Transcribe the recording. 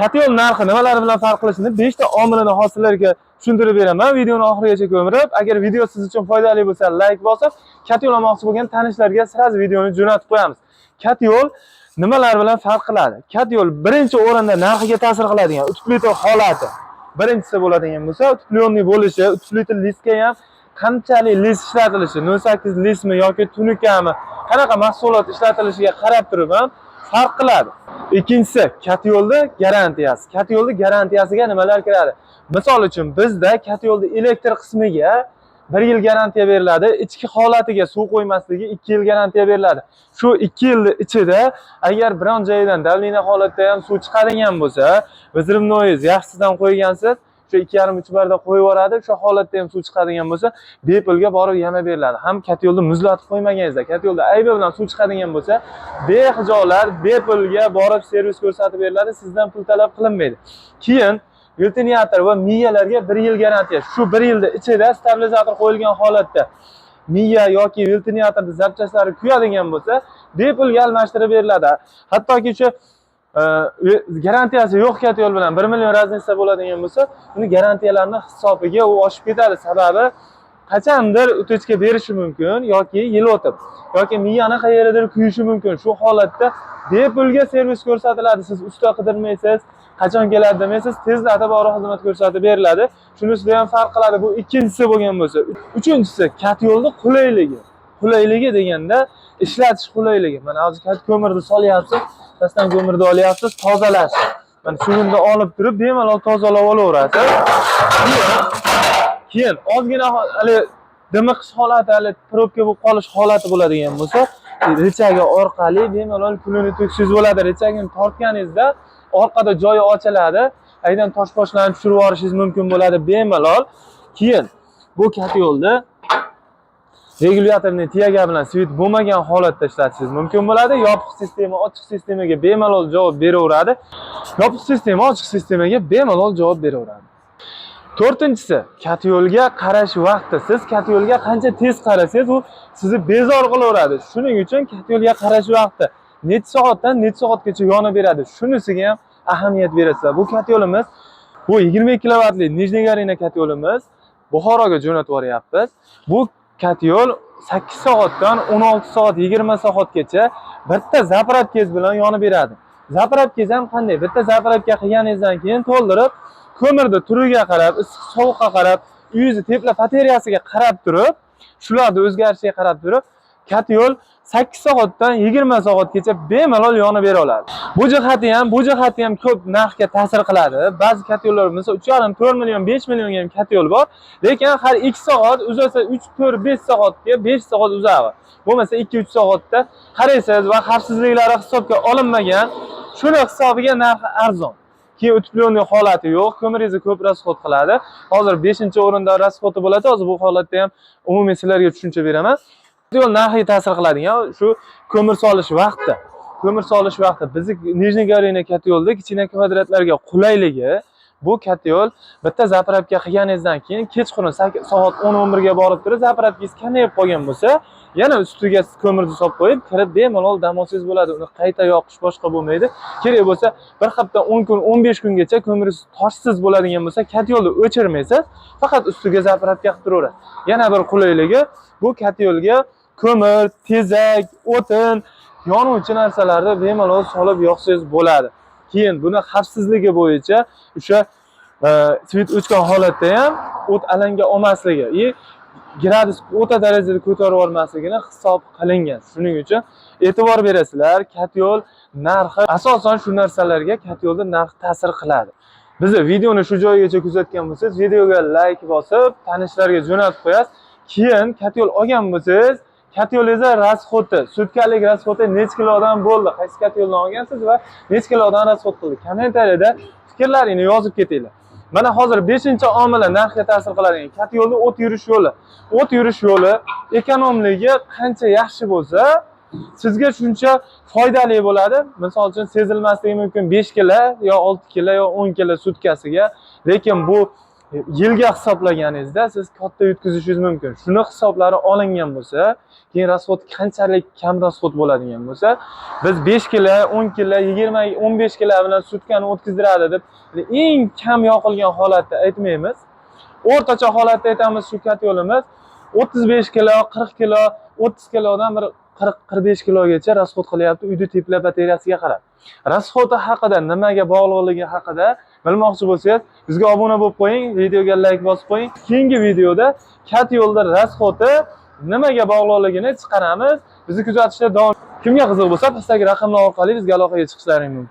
Kotel narxi nimalar bilan farq qilishini 5 ta omilini hozir sizlarga tushuntirib beraman. Videoni oxirigacha ko'rib, agar video siz uchun foydali bo'lsa, layk bosib, kotel olmoqchi bo'lgan tanishlarga сразу videoni jo'natib qo'yamiz. Kotel nimalar bilan farq qiladi? Kotel birinchi o'rinda narxiga ta'sir qiladigan утеплитель holati. Birinchisi bo'ladigan bo'lsa, утепленный bo'lishi, утеплитель listga ham qanchalik list ishlatilishi, 0.8 listmi yoki tunukami, qanaqa mahsulot ishlatilishiga qarab turib ham farq qiladi. Ikkinchisi, kotelni garantiyasi. Kotelni garantiyasiga nimalar kiradi? Misol uchun, bizda kotelni elektr qismiga 1 yil garantiya beriladi, ichki holatiga suv qo'ymasligi 2 yil garantiya beriladi. Shu 2 yil ichida agar biron joyidan давление holatda ham suv chiqadigan bo'lsa, взрывной yaxshisidan qo'ygansiz, shu 2,5-3 barda qo'yib yuboradi, o'sha holatda ham suv chiqadigan bo'lsa, bepulga borib yama beriladi. Ham kotelni muzlatib qo'ymaganingizda, kotelda aybi bilan suv chiqadigan bo'lsa, behijolat bepulga borib servis ko'rsatib beriladi, sizdan pul talab qilinmaydi. Keyin ventilator va miyalarga 1 yil garantiya. Shu 1 yilda ichida stabilizator qo'yilgan holatda miya yoki ventilatorni zapchastlari kuyadigan bo'lsa, bepulga almashtirib beriladi. Hattoki shu garantiyasi yo'q kotel bilan 1 million разница bo'ladigan bo'lsa, uni garantiyalarni hisobiga u oshib ketadi. Sababi qachondir утечка berishi mumkin yoki yil o'tib yoki miyani qayeridir kuyishi mumkin. Shu holatda bepulga servis ko'rsatiladi. Siz usta qidirmaysiz, qachon keladi demaysiz, tezlatib borib xizmat ko'rsatib beriladi. Shunisida ham farq qiladi. Bu ikkinchisi bo'lgan bo'lsa, uchinchisi kotelni qulayligi. Qulayligi deganda ishlatish qulayligi. Mana hozir ko'mirni solyapsiz, pastdan ko'mirni olyapsiz, tozalash. Mana shunda olib turib bemalol tozalab olaverasiz. Keyin ozgina hali dimiqish holati, hali probka bo'lib qolish holati bo'ladigan bo'lsa, рычаги orqali bemalol pulini to'ksangiz bo'ladi. Рычагini tortganingizda orqada joyi ochiladi. Aynan tosh boshlarni tushirib yuborishingiz mumkin bo'ladi bemalol. Keyin bu kotelni регуляторный тяга bilan свет bo'lmagan holatda ishlatishingiz mumkin bo'ladi. Yopiq sistema ochiq sistemaga bemalol javob beraveradi. Yopiq sistema ochiq sistemaga bemalol javob beraveradi. To'rtinchisi, kotelga qarash vaqti. Siz kotelga qancha tez qarasangiz, u sizni bezor qilaveradi. Shuning uchun kotelga qarash vaqti necha soatdan necha soatgacha yonib beradi. Shunisiga ham ahamiyat berasizlar. Bu kotelimiz, bu 22 kilovatli Nижнегорина kotelimiz Buxoroga jo'natib yuboryapmiz. Bu kotel 8 soatdan 16 soat, 20 soatgacha bitta заправка ngiz bilan yonib beradi. Заправка ngiz ham qanday? Bitta заправка qilganingizdan keyin to'ldirib, ko'mirni turiga qarab, issiq sovuqqa qarab, uyingizni теплопотеря siga qarab turib, shularni o'zgarishiga qarab turib, kotel 8 soatdan 20 soatgacha bemalol yonib bera oladi. Bu jihati ham ko'p narxga ta'sir qiladi. Ba'zi kotellar, misol 3,5, 4 million, 5 millionga ham kotel bor, lekin har 2 soat uzasa 3, 4, 5 soatga 5 soat uzadi. Bo'lmasa 2-3 soatda qaraysiz va xavfsizliklari hisobga olinmagan, shuni hisobiga narxi arzon. Keyin утепленный holati yo'q, ko'miringizni ko'p расход qiladi. Hozir 5-o'rinda расход i bo'ladi. Hozir bu holatda ham umumiy sizlarga tushuncha beraman. Yo'l narxiga ta'sir qiladigan shu ko'mir solish vaqti. Ko'mir solish vaqti bizni Nижнегорина kotelda kichkina kvadratlarga qulayligi, bu kotel bitta заправка qilganingizdan keyin kechqurun soat 10-11 ga borib turib заправка ngiz kamayib qolgan bo'lsa, yana ustiga siz ko'mirni solib qo'yib, kirib bemalol dam olsangiz bo'ladi. Uni qayta yoqish boshqa bo'lmaydi. Kerak bo'lsa, bir hafta, 10 kun, 15 kungacha ko'miringiz toshsiz bo'ladigan bo'lsa, kotelni o'chirmaysiz, faqat ustiga заправка qilib turaverasiz. Yana bir qulayligi, bu kotelga ko'mir, tezak, o'tin, yonuvchi narsalarni bemalol solib yoqsangiz bo'ladi. Keyin buni xavfsizligi bo'yicha o'sha свет o'chgan holatda ham o't alanga olmasligi и gradus o'ta darajada ko'tarib yubormasligini hisob qilingan. Shuning uchun e'tibor berasizlar, kotel narxi asosan shu narsalarga kotelni narxi ta'sir qiladi. Bizni videoni shu joygacha kuzatgan bo'lsangiz, videoga layk bosib, tanishlarga jo'natib qo'yasiz. Keyin kotel olgan bo'lsangiz, kotelingizni расход i, sutkalik расход i necha kilodan bo'ldi? Qaysi kotelni olgansiz va necha kilodan расход qildi? Kommentariyada fikrlaringni yozib ketinglar. Mana hozir 5-omili narxga ta'sir qiladigan kotelni o't yurish yo'li. O't yurish yo'li эконом ligi qancha yaxshi bo'lsa, sizga shuncha foydali bo'ladi. Misol uchun, sezilmasligi mumkin 5 kilo yo 6 kilo yo 10 kilo sutkasiga, lekin bu Yilga hisoblaganingizda siz katta yutkazishingiz mumkin. Shuni hisoblari olingan bo'lsa, keyin расход qanchalik kam расход bo'ladigan bo'lsa, biz 5 kilo, 10 kilo, 20, 15 kilo bilan sutkani o'tkazdiradi deb eng kam yoqilgan holatda aytmaymiz. O'rtacha holatda aytamiz, shu котёл imiz 35 kilo, 40 kilo, 30 kilodan bir 40-45 kilogacha расход qilyapti uyda теплопотеря siga qarab. Расход i haqida, nimaga bog'liqligi haqida bilmoqchi bo'lsangiz, bizga obuna bo'lib qo'ying, videoga layk bosib qo'ying. Keyingi videoda котёл da расход i nimaga bog'liqligini chiqaramiz. Bizni kuzatishda davom. Kimga qiziq bo'lsa, pastdagi raqamlar orqali bizga aloqaga chiqishlaring mumkin.